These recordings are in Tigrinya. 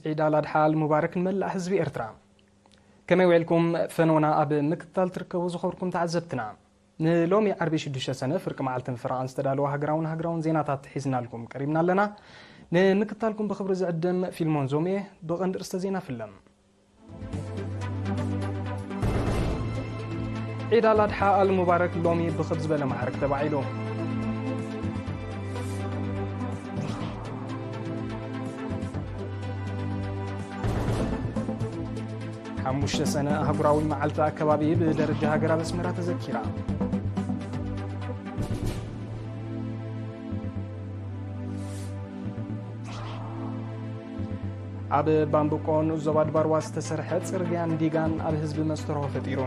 ዒድ ኣልኣድሓ ኣልሙባረክ ንመላእ ህዝቢ ኤርትራ። ከመይ ውዒልኩም? ፈኖና ኣብ ምክትታል ትርከቡ ዝኸብርኩም ተዓዘብትና፣ ንሎሚ ዓርቢ ሽዱሽተ ሰነ ፍርቂ መዓልትን ፈረቓን ዝተዳለወ ሃገራውን ሃገራውን ዜናታት ሒዝናልኩም ቀሪብና ኣለና። ንምክትታልኩም ብኽብሪ ዝዕድም ፊልሞን ዞሜ። ብቐንዲ ርእስተ ዜና ፍለም። ዒድ ኣልኣድሓ ኣልሙባረክ ሎሚ ብኽብ ዝበለ ማዕርግ ተባዒሉ። ሓሙሽተ ሰነ ኣህጉራዊ መዓልቲ ኣከባቢ ብደረጃ ሃገር ኣብ ኣስመራ ተዘኪራ። ኣብ ባምብቆ ንኡስ ዞባ ድባርዋ ዝተሰርሐ ጽርግያን ዲጋን ኣብ ህዝቢ መስተርሆ ፈጢሩ።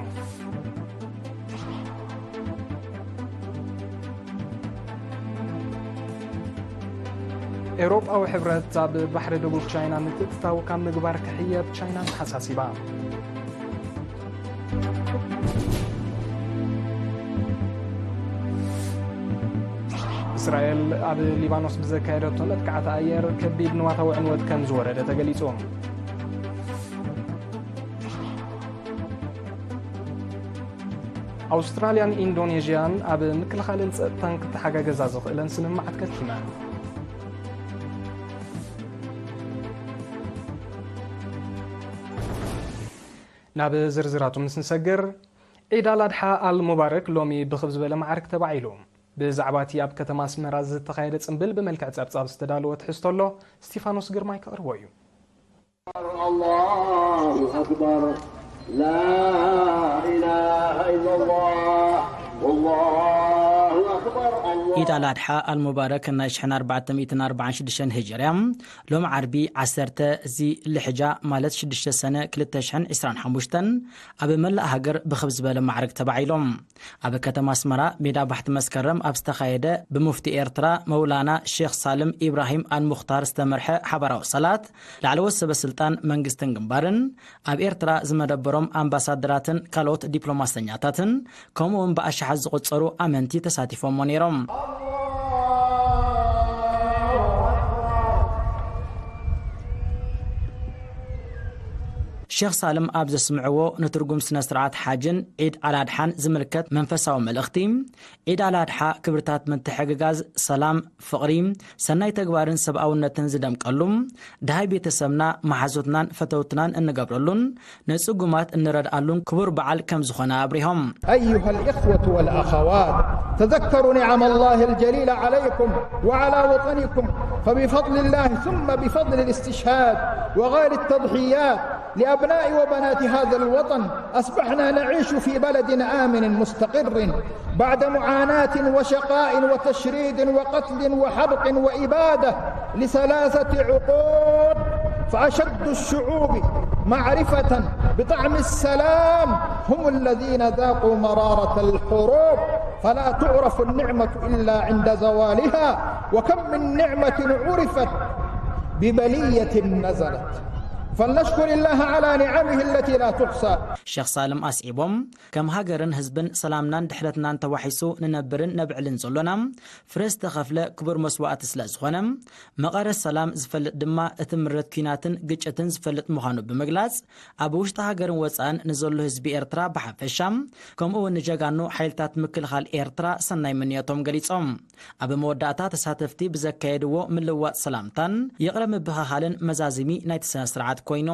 ኤውሮጳዊ ሕብረት ኣብ ባሕሪ ደቡብ ቻይና ምትእትታው ካብ ምግባር ክሕየብ ቻይና ተሓሳሲባ። እስራኤል ኣብ ሊባኖስ ብዘካየደቶ መጥቃዕቲ ኣየር ከቢድ ንዋታዊ ዕንወት ከም ዝወረደ ተገሊጹ። ኣውስትራልያን ኢንዶኔዥያን ኣብ ምክልኻልን ጸጥታን ክተሓጋገዛ ዝኽእለን ስምምዓት ከቲመን። ናብ ዝርዝራቱ ምስ ንሰግር፣ ዒድ ኣልኣድሓ ኣልሙባረክ ሎሚ ብኽብ ዝበለ ማዕርግ ተባዒሉ። ብዛዕባ እቲ ኣብ ከተማ ኣስመራ ዝተኻየደ ጽምብል ብመልክዕ ጸብጻብ ዝተዳለወ ትሕዝቶ ኣሎ፣ ስቲፋኖስ ግርማይ ከቕርቦ እዩ። الله أكبر. لا إله إلا الله. والله أكبر. الله ኢድ ኣልኣድሓ ኣልሙባረክ ናይ ሽሕን ኣርባዕተ ሚእትን ኣርባዓን ሽዱሽተን ህጀርያ ሎም ዓርቢ ዓሰርተ እዚ ልሕጃ ማለት ሽዱሽተ ሰነ ክልተ ሽሕን ዕስራን ሓሙሽተን ኣብ መላእ ሃገር ብኽብ ዝበለ ማዕርግ ተባዒሎም። ኣብ ከተማ ኣስመራ ሜዳ ባሕቲ መስከረም ኣብ ዝተኻየደ ብሙፍቲ ኤርትራ መውላና ሼኽ ሳልም ኢብራሂም ኣልሙኽታር ዝተመርሐ ሓባራዊ ሰላት ላዕለዎት ሰበ ስልጣን መንግስትን ግንባርን ኣብ ኤርትራ ዝመደበሮም ኣምባሳደራትን ካልኦት ዲፕሎማሰኛታትን ከምኡ እውን ብኣሽሓት ዝቑጸሩ ኣመንቲ ተሳቲፎሞ ነይሮም። ሼኽ ሳልም ኣብ ዘስምዕዎ ንትርጉም ስነ ስርዓት ሓጅን ዒድ ኣልኣድሓን ዝምልከት መንፈሳዊ መልእኽቲ፣ ዒድ ኣልኣድሓ ክብርታት ምትሕግጋዝ፣ ሰላም፣ ፍቕሪ፣ ሰናይ ተግባርን ሰብኣውነትን ዝደምቀሉ፣ ደሃይ ቤተሰብና፣ መሓዙትናን ፈተውትናን እንገብረሉን ንጽጉማት እንረድኣሉን ክቡር በዓል ከም ዝኾነ ኣብሪሆም። أيها الإخوة والأخوات، تذكروا نعم الله الجليلة عليكم وعلى وطنكم، فبفضل الله ثم بفضل الاستشهاد وغير التضحيات لأبناء وبنات هذا الوطن أصبحنا نعيش في بلد آمن مستقر بعد معاناة وشقاء وتشريد وقتل وحرق وإبادة لثلاثة عقود، فأشد الشعوب معرفة بطعم السلام هم الذين ذاقوا مرارة الحروب، فلا تعرف النعمة إلا عند زوالها، وكم من نعمة عرفت ببلية نزلت، فلنشكر الله على نعمه التي لا تحصى. ሸኽ ሳልም ኣስዒቦም፣ ከም ሃገርን ህዝብን ሰላምናን ድሕረትናን ተዋሒሱ ንነብርን ነብዕልን ዘሎና ፍረ ዝተኸፍለ ክቡር መስዋእቲ ስለ ዝኾነ፣ መቐረት ሰላም ዝፈልጥ ድማ እቲ ምረት ኲናትን ግጭትን ዝፈልጥ ምዃኑ ብምግላጽ፣ ኣብ ውሽጢ ሃገርን ወጻእን ንዘሎ ህዝቢ ኤርትራ ብሓፈሻ፣ ከምኡ እውን ንጀጋኑ ሓይልታት ምክልኻል ኤርትራ ሰናይ ምንዮቶም ገሊጾም። ኣብ መወዳእታ ተሳተፍቲ ብዘካየድዎ ምልዋጥ ሰላምታን ይቕረ ምብህሃልን መዛዝሚ ናይቲ ስነ ስርዓት ኮይኑ።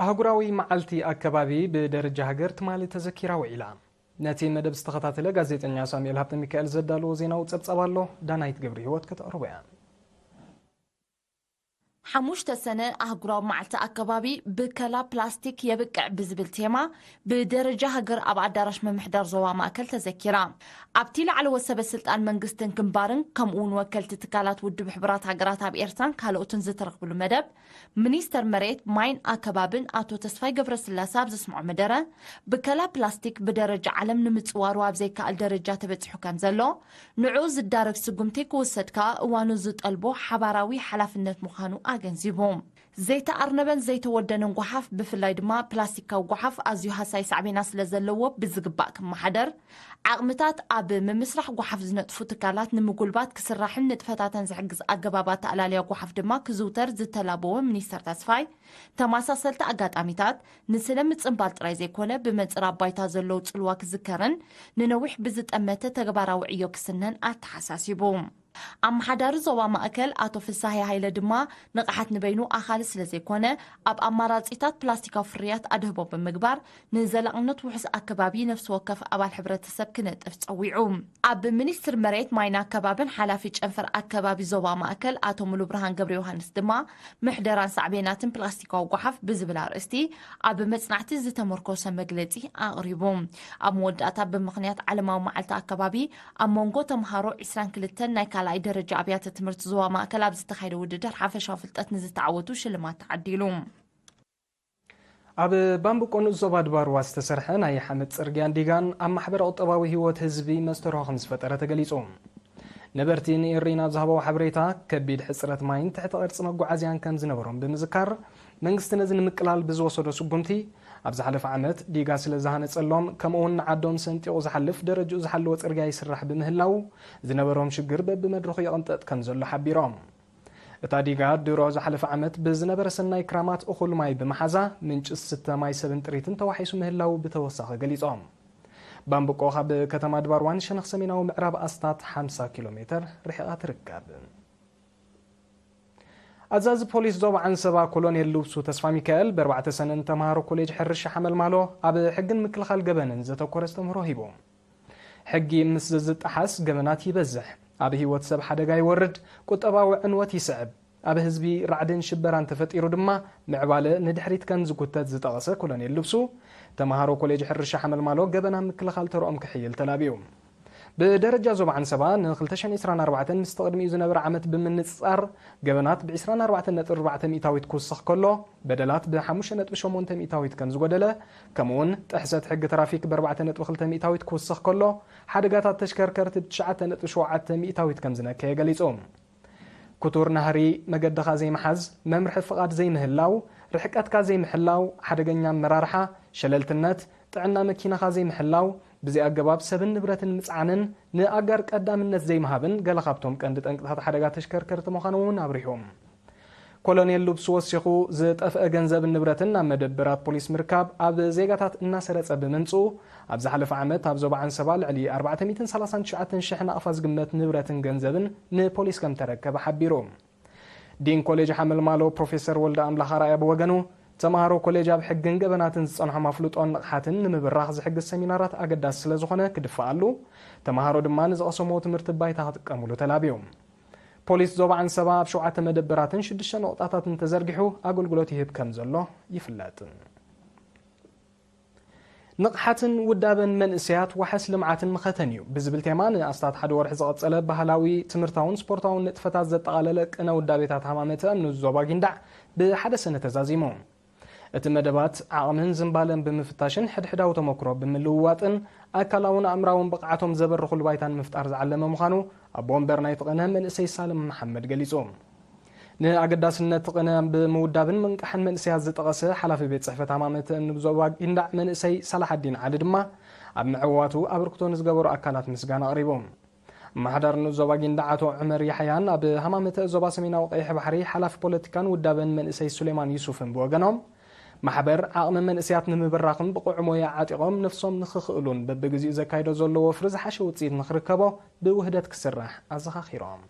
ኣህጉራዊ መዓልቲ ኣከባቢ ብደረጃ ሃገር ትማሊ ተዘኪራ ውዒላ። ነቲ መደብ ዝተኸታተለ ጋዜጠኛ ሳሙኤል ሃብተ ሚካኤል ዘዳለዎ ዜናዊ ጸብጻብ ኣሎ፣ ዳናይት ገብረ ህይወት ከተቕርቦ እያ። ሓሙሽተ ሰነ ኣህጉራዊ መዓልቲ ኣከባቢ ብከላ ፕላስቲክ የብቅዕ ብዝብል ቴማ ብደረጃ ሃገር ኣብ ኣዳራሽ ምምሕዳር ዞባ ማእከል ተዘኪራ። ኣብቲ ላዕለዎት ሰበ ስልጣን መንግስትን ግንባርን ከምኡ እውን ወከልቲ ትካላት ውድብ ሕቡራት ሃገራት ኣብ ኤርትራን ካልኦትን ዝተረኽብሉ መደብ፣ ሚኒስተር መሬት፣ ማይን ኣከባብን ኣቶ ተስፋይ ገብረስላሴ ኣብ ዘስምዖ መደረ፣ ብከላ ፕላስቲክ ብደረጃ ዓለም ንምጽዋሩ ኣብ ዘይከኣል ደረጃ ተበጺሑ ከም ዘሎ፣ ንዕኡ ዝዳረግ ስጉምቲ ክውሰድ ከኣ እዋኑ ዝጠልቦ ሓባራዊ ሓላፍነት ምዃኑ ኣገንዚቡ። ዘይተኣርነበን ዘይተወደነን ጓሓፍ፣ ብፍላይ ድማ ፕላስቲካዊ ጓሓፍ፣ ኣዝዩ ሃሳይ ሳዕቤናት ስለ ዘለዎ ብዝግባእ ክመሓደር፣ ዓቕምታት ኣብ ምምስራሕ ጓሓፍ ዝነጥፉ ትካላት ንምጉልባት ክስራሕን ንጥፈታተን ዝሕግዝ ኣገባብ ኣተኣላልያ ጓሓፍ ድማ ክዝውተር ዝተላበወ ሚኒስተር ተስፋይ፣ ተመሳሰልቲ ኣጋጣሚታት ንስለ ምጽንባል ጥራይ ዘይኮነ፣ ብመንጽር ኣብ ባይታ ዘለዉ ጽልዋ ክዝከርን ንነዊሕ ብዝጠመተ ተግባራዊ ዕዮ ክስነን ኣተሓሳሲቡ። ኣመሓዳሪ ዞባ ማእከል ኣቶ ፍሳሄ ሃይለ ድማ፣ ንቕሓት ንበይኑ ኣኻሊ ስለ ዘይኮነ፣ ኣብ ኣማራጺታት ፕላስቲካዊ ፍርያት ኣድህቦ ብምግባር፣ ንዘላቕነት ውሑስ ኣከባቢ ነፍሲ ወከፍ ኣባል ሕብረተሰብ ክነጥፍ ጸዊዑ። ኣብ ሚኒስትሪ መሬት፣ ማይን ኣከባብን ሓላፊ ጨንፈር ኣከባቢ ዞባ ማእከል ኣቶ ሙሉብርሃን ገብረ ዮሃንስ ድማ፣ ምሕደራን ሳዕቤናትን ፕላስቲካዊ ጓሓፍ ብዝብል ኣርእስቲ ኣብ መጽናዕቲ ዝተመርኮሰ መግለጺ ኣቕሪቡ። ኣብ መወዳእታ፣ ብምኽንያት ዓለማዊ መዓልቲ ኣከባቢ፣ ኣብ መንጎ ተምሃሮ ዕስራን ክልተን ናይ ካልኣይ ደረጃ ኣብያተ ትምህርቲ ዞባ ማእከል ኣብ ዝተኻየደ ውድድር ሓፈሻዊ ፍልጠት ንዝተዓወቱ ሽልማት ተዓዲሉ። ኣብ ባምብቆ ንኡስ ዞባ ድባርዋ ዝተሰርሐ ናይ ሓመድ ጽርግያን ዲጋን ኣብ ማሕበረ ቁጠባዊ ህይወት ህዝቢ መስተርሆ ከም ዝፈጠረ ተገሊጹ። ነበርቲ ንኤሪ ናብ ዝሃበዎ ሓበሬታ፣ ከቢድ ሕጽረት ማይን ትሕቲ ቅርጺ መጓዓዝያን ከም ዝነበሮም ብምዝካር፣ መንግስቲ ነዚ ንምቅላል ብዝወሰዶ ስጉምቲ፣ ኣብ ዝሓለፈ ዓመት ዲጋ ስለ ዝሃነጸሎም፣ ከምኡ'ውን ንዓዶም ሰንጢቑ ዝሓልፍ ደረጅኡ ዝሓለወ ጽርግያ ይስራሕ ብምህላው፣ ዝነበሮም ሽግር በብመድረኹ ይቕንጠጥ ከም ዘሎ ሓቢሮም። እታ ዲጋ ድሮ ዝሓለፈ ዓመት ብዝነበረ ሰናይ ክራማት እኹል ማይ ብምሓዛ፣ ምንጪ ዝስተ ማይ ሰብን ጥሪትን ተዋሒሱ ምህላው ብተወሳኺ ገሊጾም። ባምብቆ ካብ ከተማ ድባርዋን ሸነኽ ሰሜናዊ ምዕራብ ኣስታት ሓምሳ ኪሎ ሜተር ርሒቓ ትርከብ። ኣዛዚ ፖሊስ ዞባ ዓንሰባ ኮሎኔል ልብሱ ተስፋ ሚካኤል፣ ብኣርባዕተ ሰነን ተምሃሮ ኮሌጅ ሕርሻ ሓመልማሎ ኣብ ሕግን ምክልኻል ገበንን ዘተኮረ ኣስተምህሮ ሂቡ። ሕጊ ምስ ዝጠሓስ ገበናት ይበዝሕ፣ ኣብ ህይወት ሰብ ሓደጋ ይወርድ፣ ቁጠባዊ ዕንወት ይስዕብ፣ ኣብ ህዝቢ ራዕድን ሽበራን ተፈጢሩ ድማ ምዕባለ ንድሕሪት ከም ዝጉተት ዝጠቐሰ ኮሎኔል ልብሱ፣ ተምሃሮ ኮሌጅ ሕርሻ ሓመልማሎ ገበን ኣብ ምክልኻል ተርኦም ክሕይል ተላብዩ። ብደረጃ ዞባ ዓንሰባ ን ክልተ ሽሕን ዕስራን ኣርባዕተን ምስቲ ቅድሚኡ ዝነበረ ዓመት ብምንጽጻር፣ ገበናት ብ ዕስራን ኣርባዕተን ነጥቢ ኣርባዕተ ሚእታዊት ክውስኽ ከሎ፣ በደላት ብ ሓሙሽተ ነጥቢ ሸሞንተ ሚእታዊት ከም ዝጎደለ፣ ከምኡውን ጥሕሰት ሕጊ ትራፊክ ብ ኣርባዕተ ነጥቢ ክልተ ሚእታዊት ክውስኽ ከሎ፣ ሓደጋታት ተሽከርከርቲ ብ ትሽዓተ ነጥቢ ሸውዓተ ሚእታዊት ከም ዝነከየ ገሊጹ። ክቱር ናህሪ መገድኻ ዘይምሓዝ፣ መምርሒ ፍቓድ ዘይምህላው፣ ርሕቀትካ ዘይምሕላው፣ ሓደገኛ ኣመራርሓ፣ ሸለልትነት፣ ጥዕና መኪናኻ ዘይምሕላው፣ ብዘይ ኣገባብ ሰብን ንብረትን ምጽዓንን ንኣጋር ቀዳምነት ዘይምሃብን ገለ ካብቶም ቀንዲ ጠንቅታት ሓደጋ ተሽከርከርቲ ምዃኖም እውን ኣብሪሁ። ኮሎኔል ሉብስ ወሲኹ፣ ዝጠፍአ ገንዘብን ንብረትን ናብ መደበራት ፖሊስ ምርካብ ኣብ ዜጋታት እናሰረጸ ብምምጽኡ፣ ኣብ ዝሓለፈ ዓመት ኣብ ዞባ ዓንሰባ ልዕሊ ኣርባዕተ ሚእትን ሰላሳን ትሽዓተን ሽሕ ናቕፋ ዝግመት ንብረትን ገንዘብን ንፖሊስ ከም ተረከበ ሓቢሩ። ዲን ኮሌጅ ሓመልማሎ ፕሮፌሰር ወልደ ኣምላኽ ኣርኣያ ብወገኑ፣ ተምሃሮ ኮሌጅ ኣብ ሕግን ገበናትን ዝጸንሖም ኣፍልጦን ንቕሓትን ንምብራኽ ዝሕግዝ ሰሚናራት ኣገዳሲ ስለ ዝኾነ ክድፈኣሉ፣ ተምሃሮ ድማ ንዝቐሰምዎ ትምህርቲ ባይታ ክጥቀሙሉ ተላብዩ። ፖሊስ ዞባ ዓንሰባ ኣብ ሸውዓተ መደበራትን ሽዱሽተ ነቑጣታትን ተዘርጊሑ ኣገልግሎት ይህብ ከም ዘሎ ይፍለጥ። ንቕሓትን ውዳበን መንእሰያት ዋሕስ ልምዓትን መኸተን እዩ ብዝብል ቴማ ንኣስታት ሓደ ወርሒ ዝቐጸለ ባህላዊ፣ ትምህርታውን ስፖርታውን ንጥፈታት ዘጠቓለለ ቅነ ውዳቤታት ሃማመተ እምኒ ዞባ ጊንዳዕ ብሓደ ሰነ ተዛዚሙ። እቲ መደባት ዓቕምን ዝንባለን ብምፍታሽን ሕድሕዳዊ ተመክሮ ብምልውዋጥን ኣካላውን ኣእምራውን ብቕዓቶም ዘበርኹሉ ባይታ ንምፍጣር ዝዓለመ ምዃኑ ኣቦ ወንበር ናይቲ ቅነ መንእሰይ ሳልም መሓመድ ገሊጹ። ንኣገዳስነት እቲ ቅነ ብምውዳብን ምንቃሕን መንእሰያት ዝጠቐሰ ሓላፊ ቤት ጽሕፈት ሃማመተ እምኒ ዞባ ጊንዳዕ መንእሰይ ሳላሓዲን ዓሊ ድማ ኣብ ምዕዋቱ ኣበርክቶ ንዝገበሩ ኣካላት ምስጋና ኣቕሪቡ። ኣመሓዳሪ ንኡስ ዞባ ጊንዳዕ ኣቶ ዑመር ያሕያን ኣብ ሃማመተ ዞባ ሰሜናዊ ቀይሕ ባሕሪ ሓላፊ ፖለቲካን ውዳበን መንእሰይ ሱሌማን ዩሱፍን ብወገኖም፣ ማሕበር ዓቕሚ መንእሰያት ንምብራኽን ብቑዕ ሞያ ዓጢቖም ነፍሶም ንኽኽእሉን በብግዜኡ ዘካይዶ ዘሎ ወፍሪ ዝሓሸ ውጽኢት ንኽርከቦ ብውህደት ክስራሕ ኣዘኻኺሮም።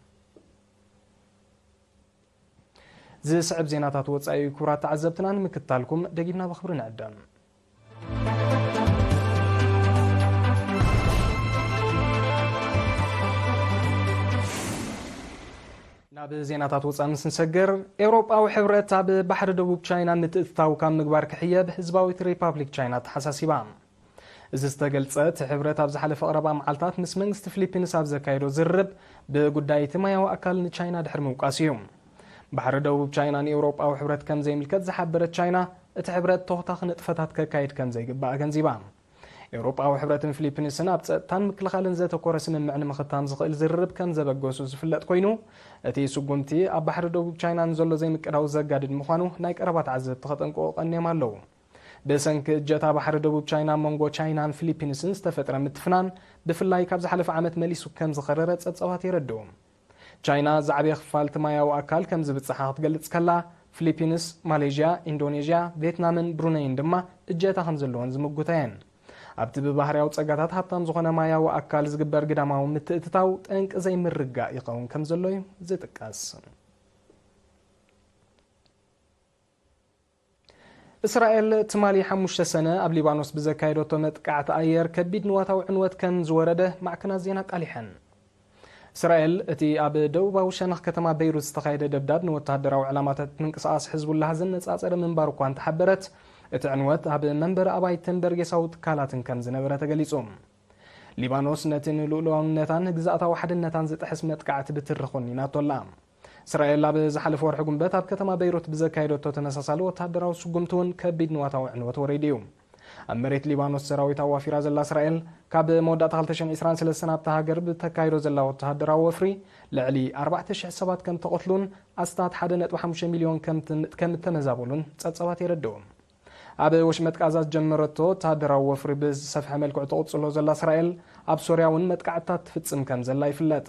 ዝስዕብ ዜናታት ወጻኢ ክቡራት ተዓዘብትና ንምክትታልኩም ደጊምና ብኽብሪ ንዕደም። ናብ ዜናታት ወጻኢ ምስ ንሰግር፣ ኤውሮጳዊ ሕብረት ኣብ ባሕሪ ደቡብ ቻይና ምትእትታው ካብ ምግባር ክሕየብ ህዝባዊት ሪፓብሊክ ቻይና ተሓሳሲባ። እዚ ዝተገልጸ፣ እቲ ሕብረት ኣብ ዝሓለፈ ቀረባ መዓልታት ምስ መንግስቲ ፊሊፒንስ ኣብ ዘካየዶ ዝርርብ፣ ብጉዳይ እቲ ማያዊ ኣካል ንቻይና ድሕሪ ምውቃስ እዩ። ባሕሪ ደቡብ ቻይና ንኤውሮጳዊ ሕብረት ከም ዘይምልከት ዝሓበረት ቻይና፣ እቲ ሕብረት ተወታኺ ንጥፈታት ከካይድ ከም ዘይግባእ ኣገንዚባ። ኤውሮጳዊ ሕብረትን ፊሊፒንስን ኣብ ጸጥታን ምክልኻልን ዘተኮረ ስምምዕ ንምኽታም ዝኽእል ዝርርብ ከም ዘበገሱ ዝፍለጥ ኮይኑ፣ እቲ ስጉምቲ ኣብ ባሕሪ ደቡብ ቻይና ንዘሎ ዘይምቅዳው ዘጋድድ ምዃኑ ናይ ቀረባ ተዓዘብቲ ከጠንቅቑ ቀንዮም ኣለዉ። ብሰንኪ እጀታ ባሕሪ ደቡብ ቻይና መንጎ ቻይናን ፊሊፒንስን ዝተፈጥረ ምትፍናን፣ ብፍላይ ካብ ዝሓለፈ ዓመት መሊሱ ከም ዝኸረረ ጸብጻባት የረድኡ። ቻይና ዝዓበየ ክፋል እቲ ማያዊ ኣካል ከም ዝብጽሓ ክትገልጽ ከላ፣ ፊሊፒንስ፣ ማሌዥያ፣ ኢንዶኔዥያ፣ ቬትናምን ብሩነይን ድማ እጀታ ከም ዘለወን ዝምጉታ እየን። ኣብቲ ብባህርያዊ ጸጋታት ሃብታም ዝኾነ ማያዊ ኣካል ዝግበር ግዳማዊ ምትእትታው ጠንቂ ዘይምርጋእ ይኸውን ከም ዘሎ እዩ ዝጥቀስ። እስራኤል ትማሊ ሓሙሽተ ሰነ ኣብ ሊባኖስ ብዘካየደቶ መጥቃዕቲ ኣየር ከቢድ ንዋታዊ ዕንወት ከም ዝወረደ ማዕከናት ዜና ኣቃሊሐን። እስራኤል እቲ ኣብ ደቡባዊ ሸነኽ ከተማ በይሩት ዝተኻየደ ደብዳብ ንወተሃደራዊ ዕላማታት ምንቅስቓስ ሕዝቡላህ ዘነጻጸረ ምንባሩ እኳ እንተሓበረት፣ እቲ ዕንወት ኣብ መንበሪ ኣባይትን በርጌሳዊ ትካላትን ከም ዝነበረ ተገሊጹ። ሊባኖስ ነቲ ንልኡላውነታን ግዝኣታዊ ሓድነታን ዝጥሕስ መጥቃዕቲ ብትሪ ኮኒናቶ ኣላ። እስራኤል ኣብ ዝሓለፈ ወርሒ ጉንበት ኣብ ከተማ በይሩት ብዘካየደቶ ተመሳሳሊ ወተሃደራዊ ስጉምቲ እውን ከቢድ ንዋታዊ ዕንወት ወሪዱ እዩ። ኣብ መሬት ሊባኖስ ሰራዊት ኣዋፊራ ዘላ እስራኤል፣ ካብ መወዳእታ ክልተ ሽሕን ዕስራን ሰለስተን ኣብታ ሃገር ብተካይዶ ዘላ ወተሃደራዊ ወፍሪ፣ ልዕሊ ኣርባዕተ ሽሕ ሰባት ከም ተቐትሉን ኣስታት ሓደ ነጥቢ ሓሙሽተ ሚልዮን ከም ትም-፣ ከም እተመዛበሉን ጸብጻባት የረድኡ። ኣብ ወሽመጥ ቃዛ ዝጀመረቶ ወተሃደራዊ ወፍሪ ብዝሰፍሐ መልክዑ ትቕጽሎ ዘላ እስራኤል፣ ኣብ ሶርያ እውን መጥቃዕትታት ትፍጽም ከም ዘላ ይፍለጥ።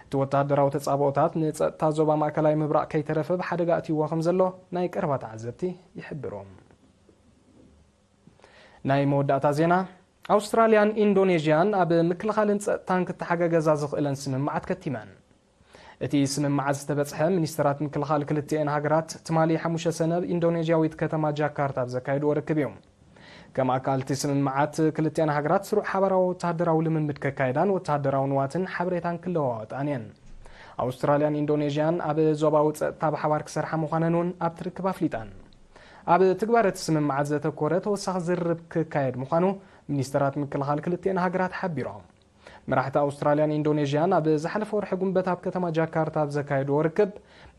እቲ ወተሃደራዊ ተጻብኦታት ንጸጥታ ዞባ ማእከላይ ምብራቕ ከይተረፈ ብሓደጋ ኣትይዎ ከም ዘሎ ናይ ቀረባ ተዓዘብቲ ይሕብሩ። ናይ መወዳእታ ዜና፣ ኣውስትራልያን ኢንዶኔዥያን ኣብ ምክልኻልን ጸጥታን ክተሓጋገዛ ዝኽእለን ስምምዓት ከቲመን። እቲ ስምምዓት ዝተበጽሐ ሚኒስተራት ምክልኻል ክልቲኤን ሃገራት ትማሊ ሓሙሽተ ሰነ ኣብ ኢንዶኔዥያዊት ከተማ ጃካርታ ኣብ ዘካየድዎ ርክብ እዩ። ከም ኣካል እቲ ስምምዓት፣ ክልቲኤን ሃገራት ስሩዕ ሓባራዊ ወተሃደራዊ ልምምድ ከካይዳን ወተሃደራዊ ንዋትን ሓበሬታን ክለዋወጣን እየን። ኣውስትራልያን ኢንዶኔዥያን ኣብ ዞባዊ ጸጥታ ብሓባር ክሰርሓ ምዃነን እውን ኣብቲ ርክብ ኣፍሊጠን። ኣብ ትግባረ እቲ ስምምዓት ዘተኮረ ተወሳኺ ዝርርብ ክካየድ ምዃኑ ሚኒስተራት ምክልኻል ክልቲኤን ሃገራት ሓቢሮም። መራሕቲ ኣውስትራልያን ኢንዶኔዥያን ኣብ ዝሓለፈ ወርሒ ጉንበት ኣብ ከተማ ጃካርታ ኣብ ዘካየድዎ ርክብ፣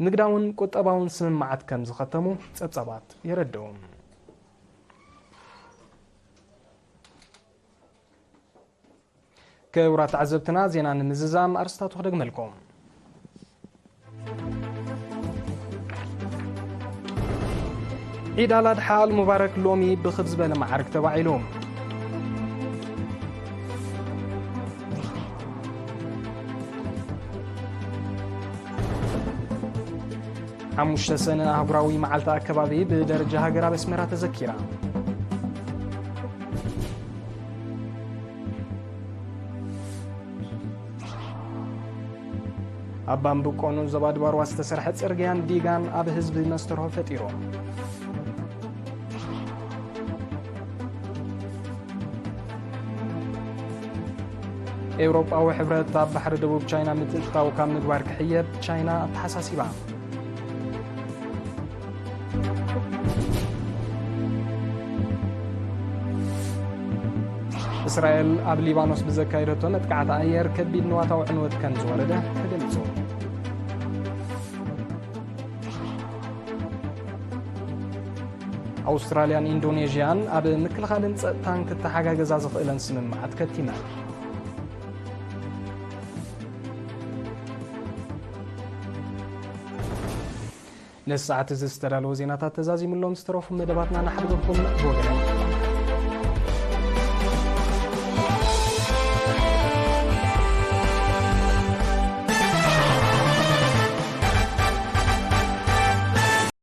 ንግዳውን ቁጠባውን ስምምዓት ከም ዝኸተሙ ጸብጻባት የረድኡ። ክቡራት ተዓዘብትና፣ ዜና ንምዝዛም ኣርስታቱ ክደግመልኩም። ዒድ ኣል ኣድሓ ኣል ሙባረክ ሎሚ ብኽብ ዝበለ መዓርግ ተባዒሉ። ሓሙሽተ ሰነ ኣህጉራዊ መዓልቲ ኣከባቢ ብደረጃ ሃገር ኣብ ኣስመራ ተዘኪራ። ኣብ ባምብቆኑ ዞባ ድባርዋ ዝተሰርሐ ጽርግያን ዲጋን ኣብ ህዝቢ መስተርሆ ፈጢሩ። ኤውሮጳዊ ሕብረት ኣብ ባሕሪ ደቡብ ቻይና ምትእትታው ካብ ምግባር ክሕየብ ቻይና ኣተሓሳሲባ። እስራኤል ኣብ ሊባኖስ ብዘካየደቶ መጥቃዕቲ ኣየር ከቢድ ንዋታዊ ዕንወት ከም ዝወረደ ተገሊጹ። ኣውስትራልያን ኢንዶኔዥያን ኣብ ምክልኻልን ጸጥታን ክተሓጋገዛ ዝኽእለን ስምምዓት ከቲመን። ነዚ ሰዓት እዚ ዝተዳለወ ዜናታት ተዛዚሙሎም ዝተረፉ መደባትና ንሓድገኩም ብወገነይ።